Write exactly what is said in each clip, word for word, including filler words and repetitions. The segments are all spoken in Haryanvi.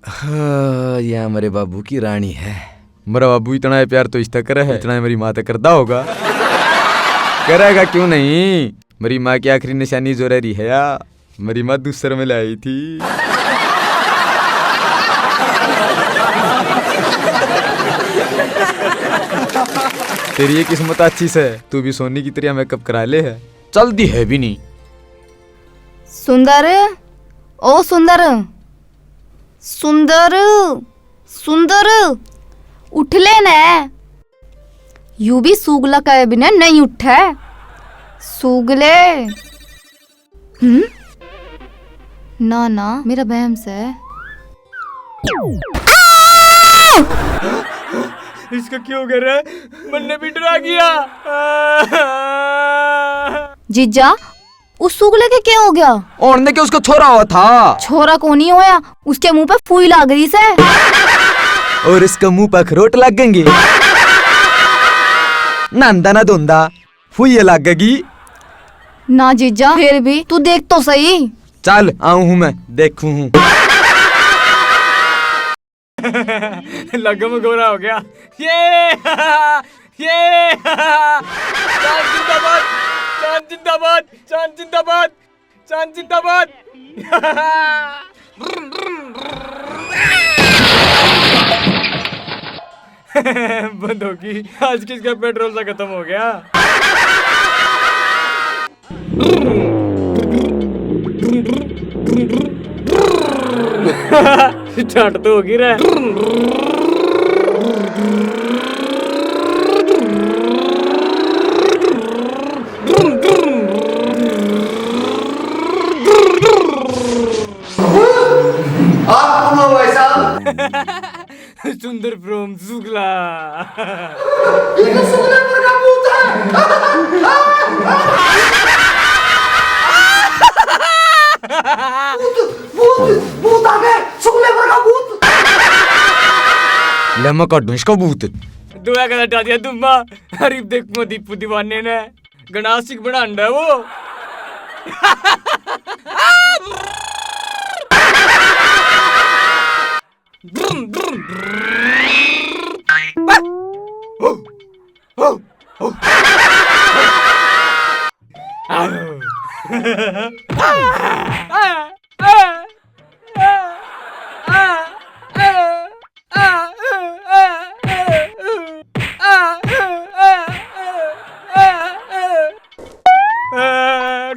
हाँ, या मेरे बाबू की रानी है। मेरा बाबू इतना ही प्यार तो इससे करे है, इतना ही मेरी माँ तक करता होगा। करेगा क्यों नहीं? मेरी माँ की आखिरी निशानी जो रह रही है या, मेरी माँ दूसर में ले आई थी। तेरी ये किस्मत अच्छी से, तू भी सोनी की तरह मेकअप करा ले है। चलती है भी नहीं। सुंदर, ओ सुंदर, सुंदर, सुंदर, उठ ले न। यू भी सूगला के बिना नहीं उठे। सूगले। हम्म? ना, ना, मेरा बहम से। इसका क्यों कर रहा है? मन्ने भी डरा गया। जीजा, उस सुगले के क्या हो गया? और ने के उसका छोरा हुआ था। छोरा को नहीं होया, उसके मुंह पे फुई लाग रही से। और इसके मुंह पे अखरोट लगेंगे। नंदा ना धुंदा, फुई लगेगी। ना जीजा, फिर भी तू देख तो सही। चल, आऊं हूं मैं, देखूं हूं। लगम गोरा हो गया। ये, ये। चांद जिंदाबाद, चांद जिंदाबाद, चांद जिंदाबाद, चांद जिंदाबाद। बंद होगी। आज किसका पेट्रोल सा खत्म हो गया? स्टार्ट तो होगी रे। आप बोलो भाई साहब। सुंदर फ्रॉम सुगला। ये तो सुगले पर का भूत है। भूत, भूत, भूत आ गए, सुगले पर का भूत। ले मैं काढूं इसका भूत। दुआ का हटा दिया दुम्मा। अरे देखो दीपू दीवाने ने। गणासिक बनांडा है वो।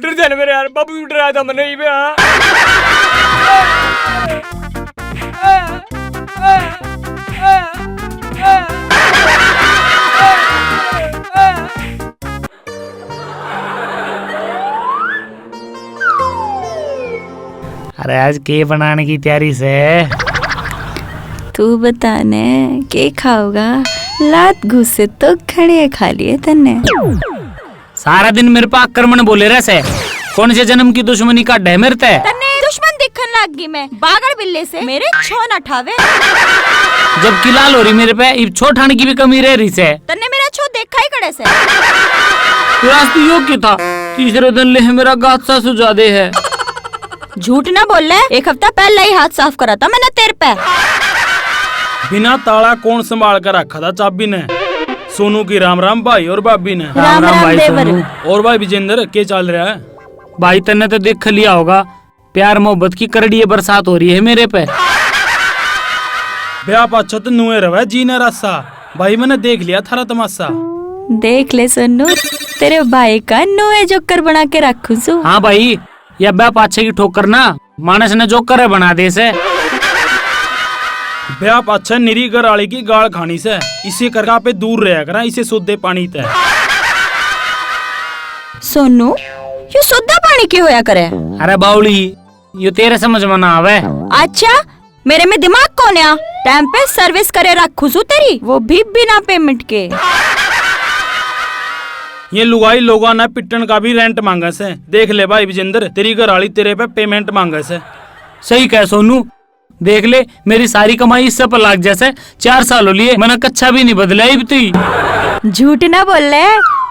डर जाने मेरे यार, बाबू डराया था मैंने, ये भी, हाँ। अरे आज के बनाने की तैयारी से? तू बता ने, के खाओगा? लात घुसे तो खड़े खा लिए तन्ने। सारा दिन मेरे पे आक्रमण बोले रह से। कौन से जन्म की दुश्मनी काढे मेरे ते? तन्ने दुश्मन दिखन लाग गई मैं। बागड़ बिल्ले से मेरे छो ना ठावे। जबकि लाल हो रही मेरे पे, इब छो ठाने की भी कमी रह रही से। तन्ने मेरा छो देखा ही कड़े से। रास्ते यो के था? तीसरे दिन ले मेरा गात सा सुझा दे है। झूठ ना बोल ले, एक हफ्ता पहले ही हाथ साफ करा था मैंने तेरे पे। बिना ताला कौन संभाल कर रखा था चाबी ने? सोनू की राम राम भाई और भाभी ने। राम राम राम राम भाई देवर। सोनू। और भाई विजेंद्र, के चल रहा है? भाई, तन्ने तो देख लिया होगा, प्यार मोहब्बत की करड़ी बरसात हो रही है मेरे पे। ब्याह पाछे तो नुए रवे जी ने रासा। भाई, मैंने देख लिया थारा तमाशा। देख ले सोनू, तेरे भाई का नुए जोकर बना के रखू सू। हाँ भाई, या ब्याह पाछे की ठोकर ना मानस ने जोकर बना दे से। ब्याह पाछे निरी घर आली की गाल खानी से, इसे करके आपे दूर रहा करा इसे सोदे पानी ते। सोनू, यो सोदा पानी के होया करे? अरे बावली, यो तेरे समझ में ना आवे। अच्छा, मेरे में दिमाग कौन है? टाइम पे सर्विस करे रखू सू तेरी, वो भी बिना पेमेंट के। ये लुगाई लोगा ने पिटन का भी रेंट मांगे से। देख ले भाई विजेंद्र, तेरी घर आली तेरे पे पेमेंट मांगे से। सही कह सोनू, देख ले, मेरी सारी कमाई इससे पर लाग जैसे। चार साल हो लिए, मैंने कच्छा भी नहीं बदला इब तई। झूठ ना बोल ले,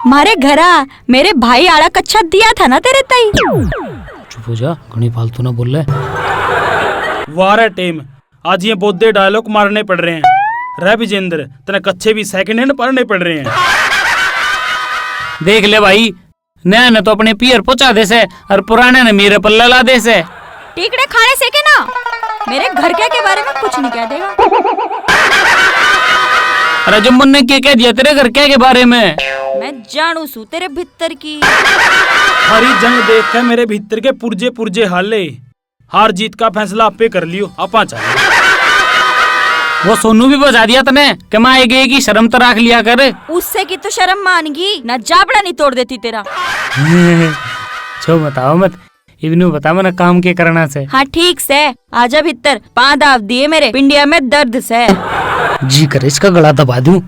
मारे घरा मेरे भाई आला कच्छा दिया था ना तेरे तई। चुप हो जा, घणी फालतू ना बोल ले। वारे टेम, आज ये बोदे डायलॉग मारने पड़ रहे हैं। रे विजेंद्र, तने कच्चे भी सेकंड हैंड पढ़ने पड़ रहे हैं। देख ले भाई, नया ने तो अपने पीहर पहुंचा दे से और पुराने ने मेरे पल्ला ला दे से। टिकड़े खाने से के ना, मेरे घर के, के बारे में कुछ नहीं कह देगा। अरे जो मुन्ने के कह दिया तेरे घर के, के बारे में? मैं जानू सू तेरे भीतर की। थारी जंग देख के मेरे भीतर के पुरजे पुरजे हाले। हार जीत का फैसला आपे कर लियो, आपा चल। वो सोनू भी बजा दिया तने कि माँ एक, एक ही शर्म तो राख लिया कर। उससे की तो शर्म मान गई ना, जाबड़ा नहीं तोड़ देती तेरा। छो बताओ मत, इबनू बता मने काम के करना से। हाँ ठीक से, आजा भीतर, पाँव दाब दिए मेरे, पिंडिया में दर्द से। जी करे इसका गला दबा दूं।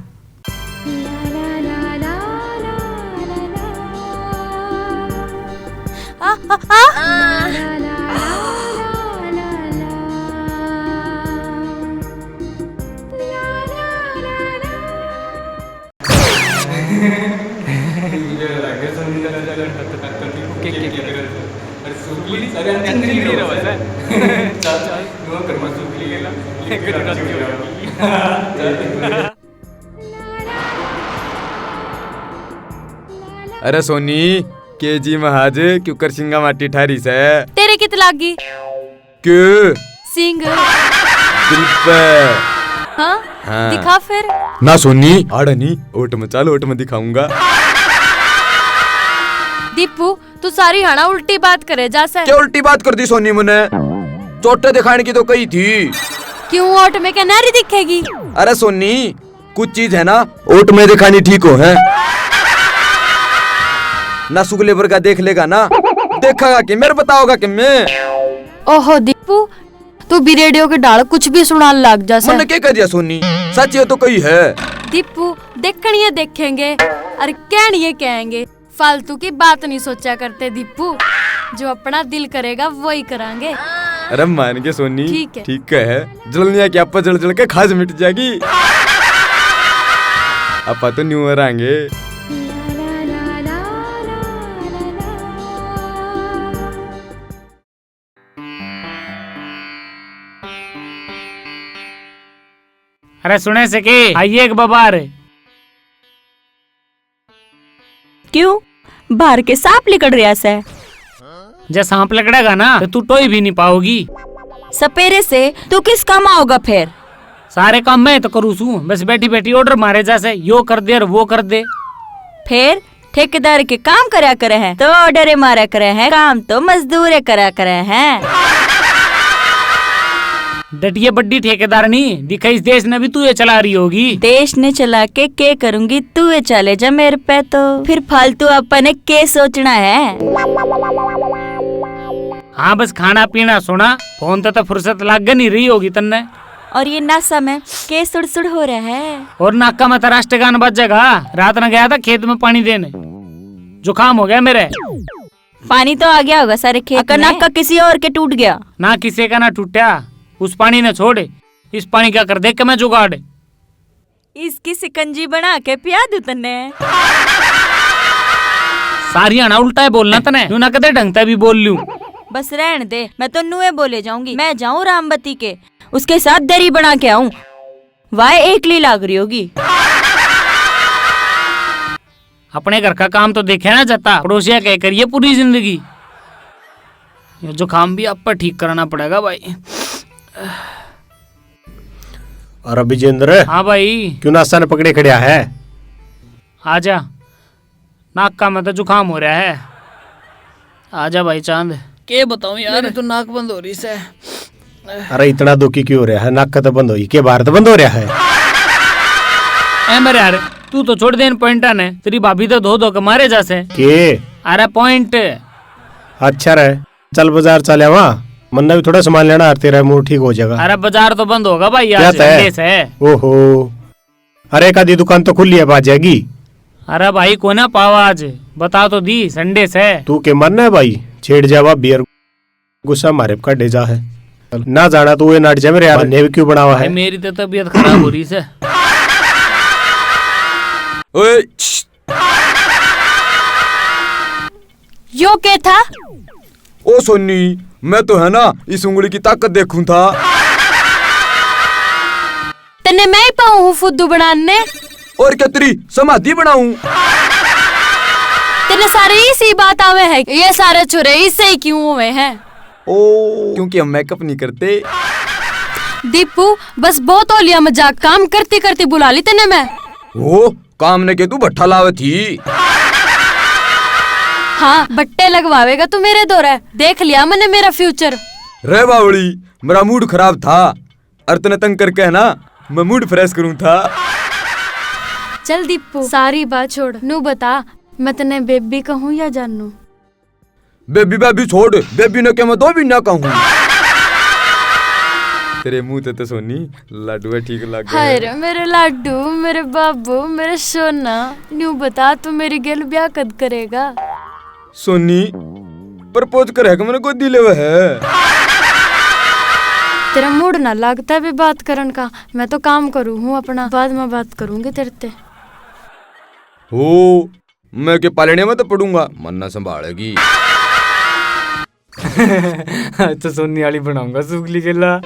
आ, आ, आ। अरे सोनी, के जी महाज क्यों कर सिंगा माटी ठारी से? तेरे कित लागी? के? सिंग। दिल पे। हाँ? हाँ। दिखा फिर। ना सोनी, आड़ा नहीं, ओट में चाल, ओट में दिखाऊंगा। दीपू, तू सारी हाना उल्टी बात करे जा सै। क्या उल्टी बात कर दी सोनी मने? चोटे दिखाने की तो कही थी। क्यों, ओट में क्या नारी दिखेगी? अरे सोनी, कुछ चीज है ना, ओट में दिखानी ठीक हो है ना, सुगले वर्गा देख लेगा ना, देखेगा कि मेरे बताओगा कि मैं। ओहो दीपू, तू भी रेडियो के ढाल कुछ भी सुनान लाग जा सै। मन्ने के कह दिया सोनी, सच ये तो कही है। दीपू, देखणिए देखेंगे और कहणिए कहेंगे। फालतू की बात नहीं सोचा करते दीपू, जो अपना दिल करेगा वो ही करांगे। अरे मान के सोनी, ठीक है। ठीक है, जलनिया की आपा जल जल के खाज मिट जाएगी। आपा तो न्यू रहांगे। अरे सुने से के, आइए एक बार। क्यों, बाहर के सांप लिकड़ रहा सै? जब सांप लिकड़ेगा ना, तो तू टोई भी नहीं पाओगी। सपेरे से तू किस काम आओगा फिर? सारे काम मैं तो करूँ सूं, बस बैठी बैठी ऑर्डर मारे जा सै, यो कर दे और वो कर दे। फिर ठेकेदार के काम करया करे हैं, तो ऑर्डर मारा करे हैं, काम तो मजदूर करया करे हैं। डटिए बड्डी ठेकेदारनी, दिखा इस देश ने भी तू ये चला रही होगी। देश ने चला के के करूंगी, तू ये चले जा मेरे पे तो। फिर फालतू अपन ने के सोचना है? हाँ, बस खाना पीना सोना, फोन तो, तो फुर्सत लाग नहीं रही होगी तन्ने। और ये नासा में के सुड़ सुड़ हो रहा है? और नाका में तो राष्ट्रगान बजेगा। रात ने गया था खेत में पानी देने, जुकाम हो गया मेरे। पानी तो आ गया होगा सारे खेत अगर में। नाका किसी और के टूट गया? ना, किसी का ना टूटा। उस पानी ने छोड़, इस पानी का कर दे के मैं जुगाड़। इसकी शिकंजी बना के पिया दूं तन्ने। सारी आना उल्टा है बोलना तने, यूं ना कदे ढंग ते भी बोल लूं। बस रहन दे, मैं तो नुए बोले जाऊंगी। मैं जाऊं रामबती के, उसके साथ दरी बना के आऊं। वाह, एकली लाग रही होगी। अपने घर का काम तो देखा ना जाता, पड़ोसिया के करिए पूरी जिंदगी। ये जुकाम भी आप पर ठीक कराना पड़ेगा भाई। अरे विजेंद्र। हाँ भाई। क्यों नासा ने पकड़े खड़ा है? आजा, नाका में तो जुकाम हो रहा है। आजा भाई चांद। के बताऊं यार, मेरी तो नाक बंद हो रही से। अरे इतना दुखी क्यों हो रहा है? नाक का तो बंद हो ही, के बाहर तो बंद हो रहा है? ए मेरे यार, तू तो छोड़ दे इन पॉइंटा ने, तेरी भाभी तो धो धो के मारे जा से। के? अरे पॉइंट। अच्छा रे, चल बाजार चल आवा, मन्ने भी थोड़ा सामान लेना, और तेरा मूड ठीक हो जाएगा। अरे बाजार तो बंद होगा भाई, क्या आज तय? संडे से। ओहो, अरे एक आधी दुकान तो खुली है, आ जाएगी। अरे भाई कोना पावा आज, बता तो दी, संडे से। तू के मरना है भाई, छेड़ जावा बियर, गुस्सा मारे काटे जा है। ना जाना तू ये नाट जा मेरे यार, ने भी क्यों बनावा भाई है? मेरी तो तबीयत खराब हो रही से। ओए, यो के था? ओ सोनी, मैं तो है ना इस उंगली की ताकत देखूं था। ने मैं ही पाऊँ हूँ फुद्दू बनाने। और क्या तेरी समाधि बनाऊं? तेरे सारे इसी बात आवे है, ये सारे छोरे इससे ही क्यों हुए हैं? ओ, क्योंकि हम मेकअप नहीं करते। दीपू, बस बहुत हो लिया मजाक, काम करती करती बुला ली तने मैं। ओ, काम ने के तू भट्ठा लावे थी? हाँ, भट्टे लगवावेगा तू मेरे धोरे, देख लिया मैंने मेरा फ्यूचर। रे बावली, मेरा मूड खराब था, और तने तंग करके है ना, मैं मूड फ्रेश करूँ था। चल दीपू, सारी बात छोड़, नू बता, मैं तने बेबी कहूँ या जानू? बेबी, बेबी छोड़, बेबी ने के मैं दो भी ना कहूँ। तेरे मुंह ते तो सोनी लाडू है ठीक लागे। हाय रे मेरे लाडू, मेरे बाबू, मेरे सोना, न्यू बता तू मेरी गेल ब्याह कद करेगा? सोनी, प्रपोज करे कि मैंने गोदी लेवे है? तेरा मूड ना लागता भी बात करन का। मैं तो काम करूँ हूँ अपना, बाद में बात करूँगी तेरे ते। हो, मैं के पालने में तो पड़ूंगा, मन्ना संभालेगी। अच्छा, सोनी वाली बनाऊंगा सुगली गेला।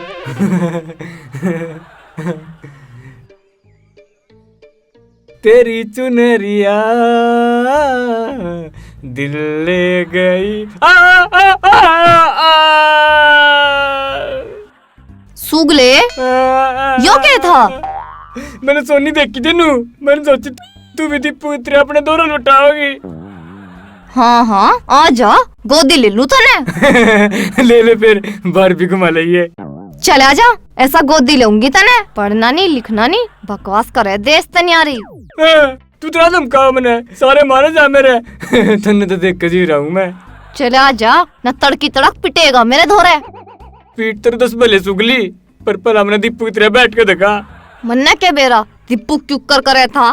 तेरी चुनरिया दिल ले गई। आ, आ, आ, आ, आ। सुगले, यो के था? मैंने सोनी देखी थी नू, मैंने सोची तू भी दीपू की तरह अपने दोनों लुटाओगी। हाँ, हाँ, आ जा, गोदी ले लूं तने। ले ले फिर, बार भी घुमा ले ये। चला जा, ऐसा गोदी लूंगी तने। पढ़ना नहीं, लिखना नहीं, बकवास करे, देश तन्यारी। हाँ, तू तो धमका मने, सारे मारे जा मेरे। तन्ने तो देख के जी रहा हूँ मैं। चला जा, ना तड़की तड़क पिटेगा मेरे धोरे। पीट तेरे दस भले सुगली, पर पहला हमने दीपू की तरह बैठ के देखा। मन्ने के बेरा, दीपू क्यूकर करे था।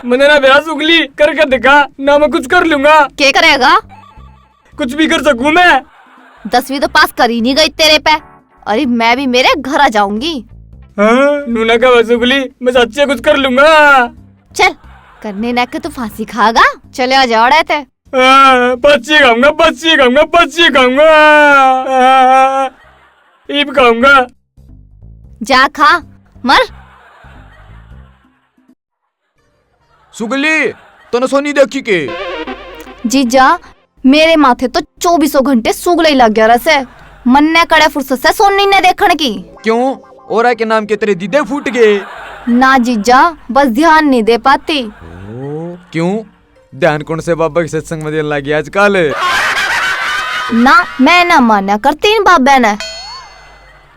मन्ने ना बेरा सुगली, करके देखा, ना मैं कुछ कर लूंगा। के करेगा? कुछ भी कर सकूं मैं। दसवीं तो पास कर ही नहीं गई तेरे पे। अरे मैं भी मेरे घर आ जाऊंगी। हाँ, नूना का सुगली, मैं सच्चे कुछ कर लूंगा। चल, करने ना के तू फांसी खागा। चले आ जा अड़े ते। हाँ, पच्ची खाऊंगा, पच्ची खाऊंगा, पच्ची खाऊंगा। हाँ, इब खाऊंगा। जा खा, मर। सुगली, तने सोनी देखी के? जीजा, मेरे माथे तो चौबीसों घंटे सुगला ही लग गया रह से। मन्ने कड़े फुर्सत से सोनी ने देखण की। क्यों? और के नाम के तेरे दीदे फूट गए? ना जीजा, बस ध्यान नहीं दे पाती। ओ, क्यों? ध्यान कौन से बाबा के सत्संग में देने लगी आजकल? ना, मैं ना माना करती इन बाबा ने।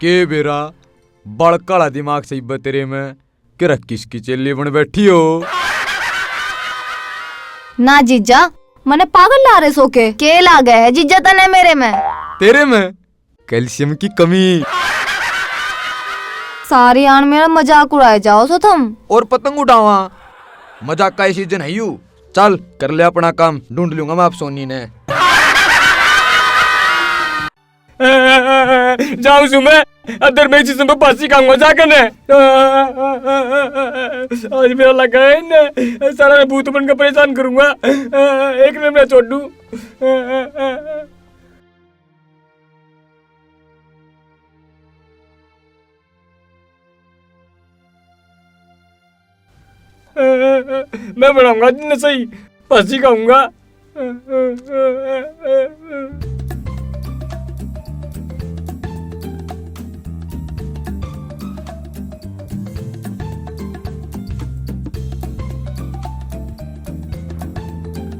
के बेरा, बालक वाला दिमाग सही बा तेरे में, के रख किसकी चेली बन बैठी हो? ना जीजा, मने पागल ला रहे सो के। के लागे है जीजा तने मेरे में? तेरे में? कैल्शियम की कमी। सारी आन मेरा मजाक उड़ाए जाओ सो तुम। और पतंग उड़ावा, मजाक का ही सीजन है यू। चल, कर ले अपना काम, ढूंढ लूंगा मैं आप सोनी ने। जाऊं सु मैं, अदर मैं इसी समय फांसी खाऊंगा जाकर ने। आज मेरा लगा है इन्हें, सारा मैं भूत बन के परेशान करूंगा। एक ने मैं छोड़ू। मैं बनाऊंगा दिन सही, फांसी खाऊंगा।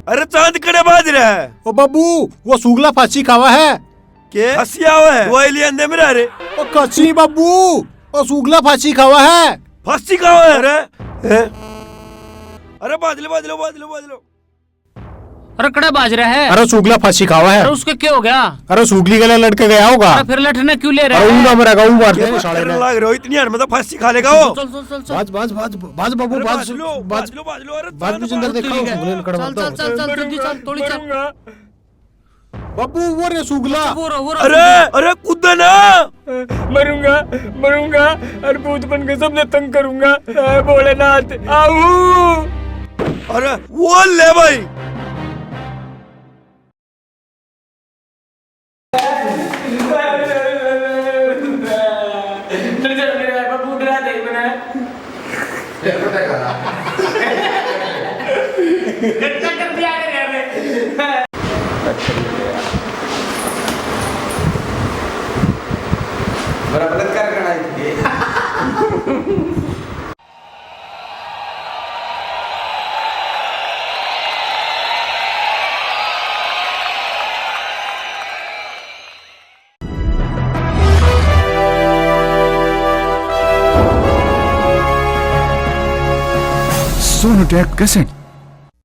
अरे चांद कड़े बाज रहा है। ओ बाबू, वो सुगला फांसी खावा है। के? हंसी आवे है। दवाई ले आंदे मेरे, अरे। ओ कसी बाबू, ओ सुगला फांसी खावा है। फांसी खावा है? अरे, हैं? अरे, बाज लो, बाज लो, बाज लो, बाज लो। अरे, कड़ा बाज रहा है? अरे, सुगला फांसी खावा है। अरे, उसके क्या हो गया? अरे, सुगली गला लटके गया होगा। अरे, फिर लठने क्यों ले रहा है? अरे, ऊंधा मरेगा, ऊंधा मार दे साले ने। लाग रहे हो, इतनी हर में तो फांसी खा लेगा वो। चल, चल, चल, चल। बाज, बाज, बाज, बाज बाबू, अरे, बाज, बाज लो, बाज, बाज लो, बाज लो, अरे, बाज भी जिंदर देखा, ठीक है। सुगले ने कड़वा चल, चल, चल, चल, जल्दी चल, थोड़ी चल। मरूंगा। बाबू, वो रे सुगला। वो रो, वो रो, अरे, सुगला। अरे, कूदे ना। मरूंगा, मरूंगा, अरे, भूत बन के सबने तंग करूंगा। ए, भोलेनाथ, आऊ। अरे, वो ले भाई। इतना कर दिया करे यार। बड़ा बलात्कार करना है। Sonotech Cassette।